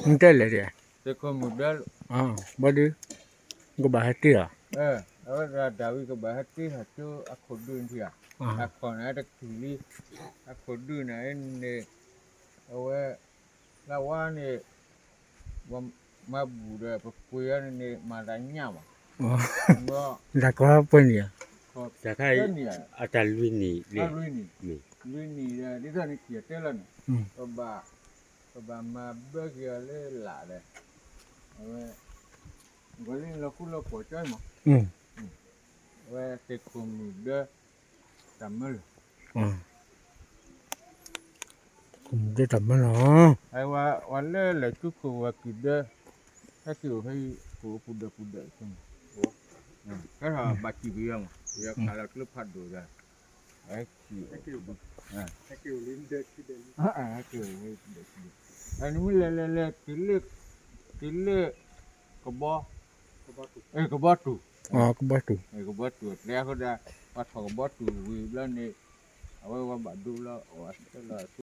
နတဲလဲၣ်ဒ်, ဘၣ်ဒုး, နကဘၣ်ဟဲတ့ၢ်ဧါ, အဝဲဒၣ်ဒၤဝံးကဘၣ်ဟဲတ့ၢ်ဟးကၠိအခိၣ်ဒုးထံဧါ, အခိၣ်ဒုးန့ၣ်န့ၣ်, အဝဲ, လၢဝါန့ၣ်, မၤဘူၣ်ဒီးပကွ့ၤအီၤန့ၣ်န့ၣ် မၤတၢ်ညၣ်ဘၣ်, တၢ်ကီပှဲၤနံၣ်ဧါ, တၢ်ခါအံၤ, အတၢ်လွံၢ်နံၣ်, လွံၢ်နံၣ်ဒီး ဒ်သိးန့ၣ်က့ၤတဲလီၤန့ၣ်, ပဘၣ်, ပဘၣ်မၤဘၢက့ၤအီၤလၢလာ်ဒီး, အဝဲ, ဂီၤလံလီၤဃူလီၤပှီၢ်ကၠီမး, အဝဲသ့ၣ်ခိၣ်မုၣ်ဒၢ, တၢ်မၢလီၤ တၢ်မၢလီၤ, ဝဲလၢလဲၤဆူခိၣ်ဝဲကုၢ်ဒၢ, ဟဲက့ၤအိၣ်ဖဲအံၤပူၤဒီးပူၤဒီး, ကဲထီၣ်ဘၣ်စံၣ်က့ၤယၤမး, ယခးလီၤကျိဖးဒိၣ်ယၤ, ဟဲက့ၤ, နမ့ၢ်လဲၤလဲၤလဲၤ, တုၤလၢ, ကဘီ, ကဘီတူၢ်, ကဘီတူၢ်, ကဘီတူၢ်တဲအဃိဒီး, ပှၤထီၣ်ကဘီတူၢ်ဝံၤဘျီန့ၣ်, အဝဲဝဲဘၣ်ဒိလီၤအီၤ, အဆၢလီၤ